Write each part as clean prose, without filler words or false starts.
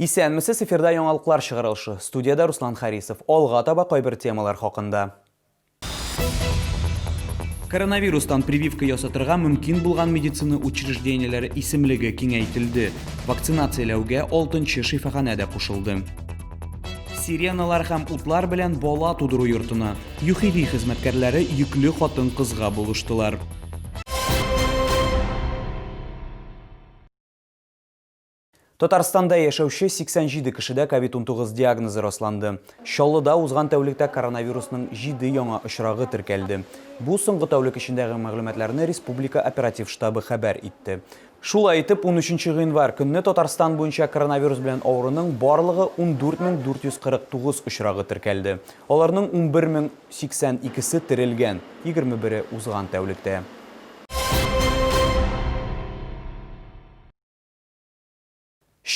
Исәнмесез, эфирда яңалыклар чыгарылышы. Студиядә Руслан Харисов. Алга таба кайбер темалар хакында. Коронавирустан прививка ясатырга мөмкин булган медицина учреждениеләре исемлеге киңәйтелде. Вакцинацияләүгә 6 шифаханә дә кушылды. Сиреналар һәм утлар белән бала тудыру йортына ЮХИДИ хезмәткәрләре йөкле хатын-кызга булыштылар. Татарстанда яшәүче 87 кешедә ковид-19 диагнозы расланды. Чаллыда узган тәүлектә коронавирусның җиде яңа очрагы теркәлде. Бу соңгы тәүлек эчендәге мәгълүматларны республика оператив штабы хәбәр итте. Шулай итеп, унөченче гыйнвар көнне Татарстан буенча коронавирус белән авыруның барлыгы 14449 очрагы теркәлде. Аларның 11082-се терелгән, 21-е узган тәүлектә.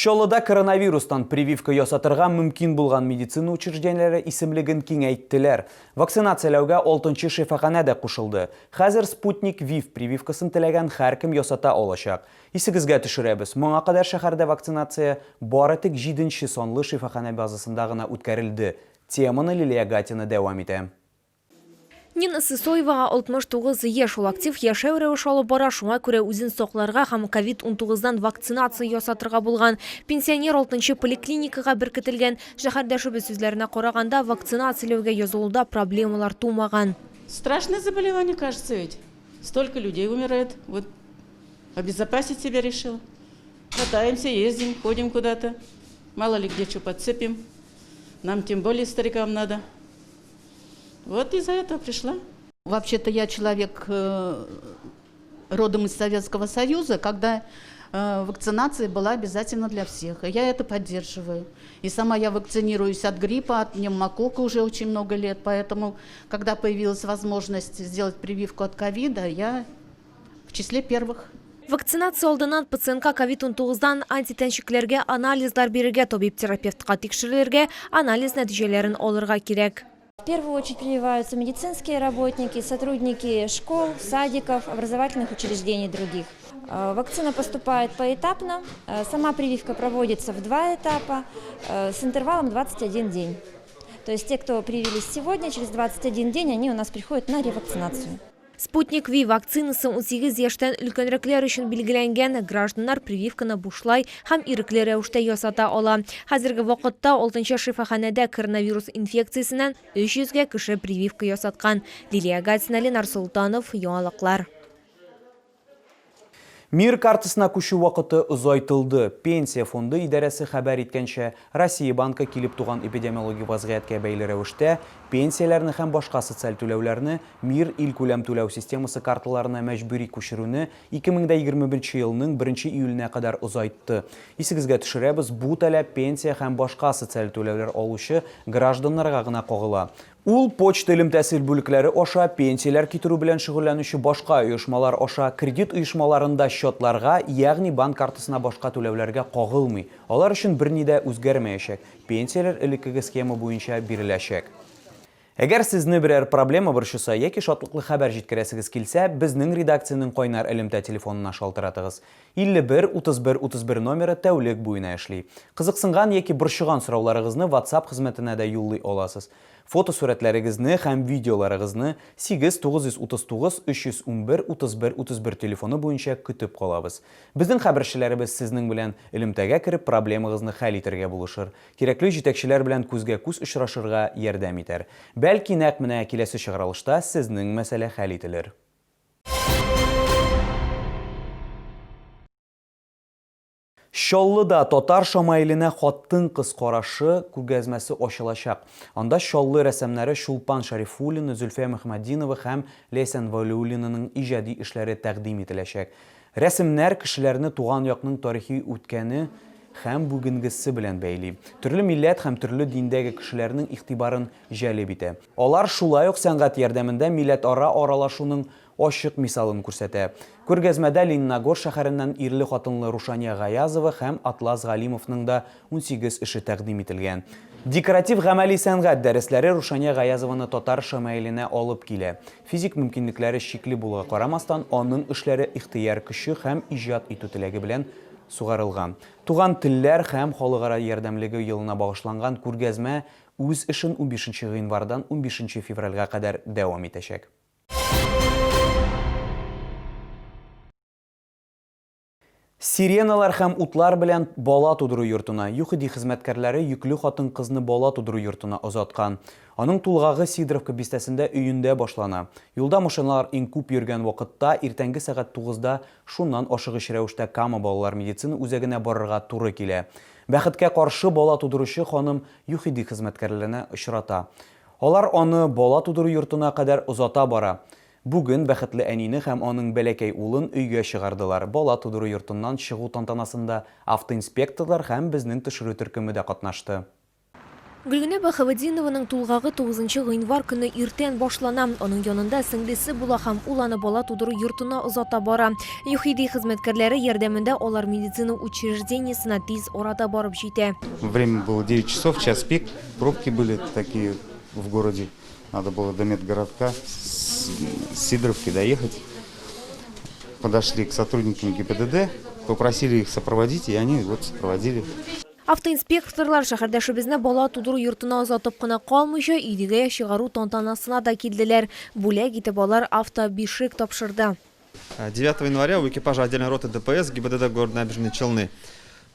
Чаллыда коронавирустан прививка ясатырга мөмкин булган медицина учреждениеләре исемлеген киңәйттеләр. Вакцинацияләүгә алтынчы шифаханә дә кушылды. Хәзер Спутник V прививкасын теләгән һәркем ясата алачак. Исегезгә төшерәбез, моңа кадәр шәһәрдә вакцинация бары тик җиденче санлы шифаханә базасында гына үткәрелде. Теманы Лилия Гатина дәвам итә. Нина Сысоевага 69 яшь, ул актив яшәү рәвеше алып бара, шуңа күрә үзен сакларга һәм ковид-унтугыздан вакцинация ясатырга булган. Пенсионер алтынчы поликлиникага беркетелгән. Шәһәрдәшебез сүзләренә караганда, вакцинацияләүгә язылуда проблемалар тумаган. Страшное заболевание, кажется ведь. Столько людей умирает. Вот обезопасить себя решила. Катаемся, ездим, ходим куда-то. Мало ли где что подцепим. Нам тем более старикам надо. Вот из-за этого пришла. Вообще-то я человек э, родом из Советского Союза, когда э, вакцинация была обязательно для всех. И я это поддерживаю. И сама я вакцинируюсь от гриппа, от пневмококка уже очень много лет. Поэтому, когда появилась возможность сделать прививку от ковида, я в числе первых. Вакцинация алдыннан пациентка ковид-унтугыздан антитәнчекләргә анализлар бирергә, табиб-терапевтка тикшерелергә, анализ нәтиҗәләрен алырга кирәк. В первую очередь прививаются медицинские работники, сотрудники школ, садиков, образовательных учреждений других. Э, вакцина поступает поэтапно. Э, сама прививка проводится в два этапа э, с интервалом 21 день. То есть те, кто привились сегодня, через 21 день они у нас приходят на ревакцинацию. Спутник Ви вакцинасы 18 яшьтән өлкәнрәкләр өчен билгеләнгән. Гражданнар прививканы бушлай һәм ирекле рәвештә ясата ала. Хәзерге вакытта алтынчы шифаханәдә коронавирус инфекциясеннән 300 гә кеше прививка ясаткан. Лилия Гатина, Ленар Солтанов, Яңалыклар. Мир картасына күчү вакыты озайтылды. Пенсия фонды идарәсе хәбәр иткәнчә, Россия Банкы килеп туган эпидемиологик вазгыятькә бәйле рәвештә, пенсияләрне һәм башка социаль түләүләрне Мир илкүләм түләү системасы карталарына мәҗбүри күчерүне 2021 елның беренче июленә кадәр озайтты. Исегезгә төшерәбез, бу таләп пенсия һәм башка социаль түләүләр алучы гражданнарга гына кагыла. Ул почта элемтәсе бүлекләре аша, пенсияләр китерү белән шөгыльләнүче башка оешмалар аша, кредит оешмаларында счетларга, ягъни банк картасына башка түләүләргә кагылмый. Алар өчен берни дә үзгәрмәячәк, пенсияләр элеккеге схема буенча биреләчәк. Әгәр сезне берәр проблема борчыса яки шатлыклы хәбәр җиткерәсегез килсә, безнең редакциянең кайнар элемтә телефонына шалтыратыгыз. 51 31 31 номеры тәүлек буена эшли. Кызыксынган яки борчыган сорауларыгызны WhatsApp хезмәтенә дә юллый аласыз. Фотосурәтләрегезне һәм видеоларыгызны 8 939 311 31 31 телефоны буенча көтеп калабыз. Безнең хәбәрчеләребез сезнең белән элемтәгә кереп проблемагызны хәл итәргә булышыр, кирәкле җитәкчеләр белән күзгә-күз очрашырга ярдәм итәр. Бәлки нәкъ менә киләсе чыгарылышта сезнең мәсьәлә хәл ителер. Чаллыда татар шамаиленә хатын-кыз карашы күргәзмәсе ачылачак. Анда Чаллы рәссамнары Чулпан Шәрифуллина, Зөлфия Мөхәммәтдинова һәм Ләйсән Вәлиуллинаның иҗади эшләре тәкъдим ителәчәк. Рәсемнәр кешеләрне туган якның тарихи үткәне һәм бүгенгесе белән бәйли. Төрле милләт һәм төрле диндәге кешеләрнең игътибарын җәлеп итә. Алар шулай ук сәнгать ярдәмендә милләтара аралашуның ачык мисалын күрсәтә. Күргәзмәдә Лениногорск шәһәреннән ирле-хатынлы Рушания Гаязова һәм Атлас Галимовның да 18 эше тәкъдим ителгән. Декоратив-гамәли сәнгать дәресләре Рушания Гаязованы татар шәмаиленә алып килә. Физик мөмкинлекләре чикле булуга карамастан, аның эшләре ихтыяр көче һәм иҗат итү теләге белән сугарылган. Туган телләр һәм халыкара ярдәмлеге елына багышланган күргәзмә үз эшен унбишенче гыйнвардан унбишенче февральгә кадәр дәвам итәчәк. Сиреналар һәм утлар белән бала тудыру йортына ЮХИДИ хезмәткәрләре йөкле хатын-кызны бала тудыру йортына озаткан. Аның тулгагы Сидоровка бистәсендә өендә башлана. Юлда машиналар иң күп йөргән вакытта, иртәнге сәгать тугызда шуннан ашыгыч рәвештә Кама балалар медицина үзәгенә барырга туры килә. Бәхеткә каршы, бала тудыручы ханым ЮХИДИ хезмәткәрләренә очрата. Алар аны бала тудыру йортына кадәр озата бара. Бүген бәхетле әнине һәм аның бәләкәй улын өйгә чыгардылар. Бала тудыру йортыннан чыгу тантанасында автоинспекторлар һәм безнең төшерү төркеме дә катнашты. Гөлгенә Баһаветдинованың тулгагы тугызынчы гыйнвар көнне иртән башлана. Аның янында сеңлесе була һәм ул аны бала тудыру йортына озата бара. ЮХИДИ хезмәткәрләре ярдәмендә алар медицина учреждениесенә тиз арада барып җитә. Время было 9 часов, час пик, пробки были такие в городе. Надо было до медгородка с Сидоровки доехать. Подошли к сотрудникам ГИБДД, попросили их сопроводить, и они вот сопроводили. Автоинспекторлар шәһәрдәшебезне бала тудыру йортына озатып кына калмыйча, өйгә чыгару тантанасына да килделәр. Бүләк итеп алар автобишек тапшырды. 9 января у экипажа отдельной роты ДПС ГИБДД города Набережные Челны,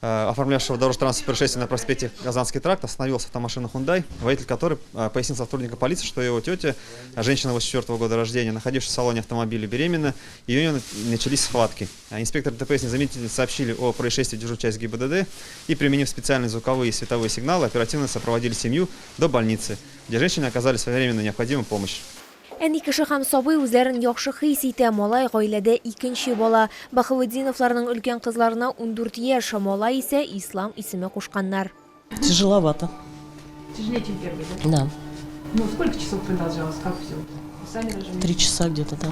оформлявшего дорожно-транспортное происшествие на проспекте Казанский тракт, остановился автомашина Hyundai, водитель которой пояснил сотруднику полиции, что его тетя, женщина 84 года рождения, находившаяся в салоне автомобиля, беременна, и у нее начались схватки. Инспекторы ДПС незамедлительно сообщили о происшествии в дежурную часть ГИБДД и, применив специальные звуковые и световые сигналы, оперативно сопроводили семью до больницы, где женщине оказали своевременно необходимую помощь. Әни кеше һәм сабый үзләрен яхшы хис итә. Малай гаиләдә икенче бала. Баһаветдиновларның өлкән кызларына ундүрт яшь, малай исә Ислам исеме кушканнар. Тяжеловато. Тяжелее, чем первый, да? Да. Ну, сколько часов продолжалось? Как все? Сами рожали? 3 часа где-то, да.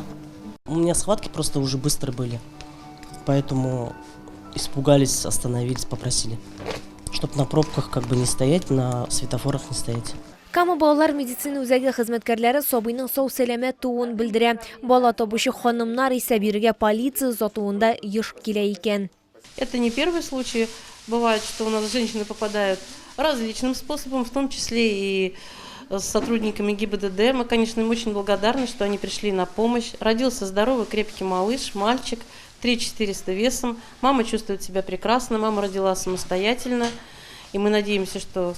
У меня схватки просто уже быстро были. Поэтому испугались, остановились, попросили. Чтоб на пробках не стоять, на светофорах не стоять. Кама балалар медицина үзәге хезмәткәрләре сабыйның сау-сәламәт тууын белдерә. Бала табучы ханымнар исә бирегә полиция озатуында еш килә икән. Это не первый случай. Бывает, что у нас женщины попадают различным способом, в том числе и с сотрудниками ГИБДД. Мы, конечно, им очень благодарны, что они пришли на помощь. Родился здоровый, крепкий малыш, мальчик, 3400 весом. Мама чувствует себя прекрасно, мама родила самостоятельно. И мы надеемся, что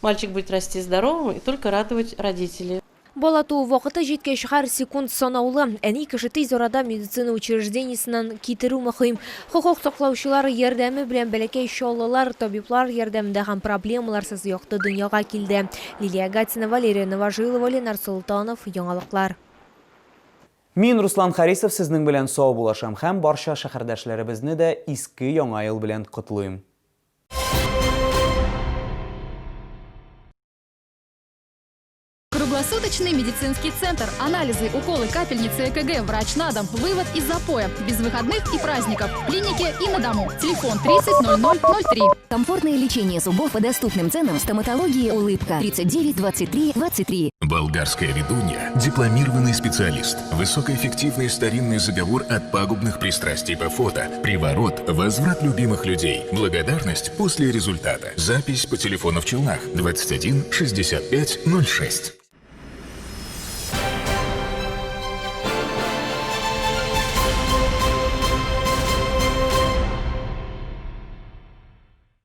мальчик будет расти здоровым и только радовать родителей. Бала туу вакыты җиткәч, һәр секунд санаулы. Әни кеше тиз арада медицина учреждениесеннән китерү мөһим. Хокук саклаучылар ярдәме белән бәләкәй чаллылар табиблар ярдәмендә һәм проблемаларсыз якты дөньяга килде. Лилия Гатина, Валерия Новожилова, Ленар Солтанов, Яңалыклар. Мин, Руслан Харисов, сезнең белән сау булашам һәм барча шәһәрдәшләребезне дә иске Яңа ел белән котлыйм. Круглосуточный медицинский центр. Анализы, уколы, капельницы, ЭКГ, врач на дом, вывод из запоя. Без выходных и праздников. В клинике и на дому. Телефон 30 00 03. Комфортное лечение зубов по доступным ценам. Стоматология «Улыбка». 39 23 23. Болгарская ведунья – дипломированный специалист. Высокоэффективный старинный заговор от пагубных пристрастий по фото. Приворот, возврат любимых людей. Благодарность после результата. Запись по телефону в Челнах 21 65 06.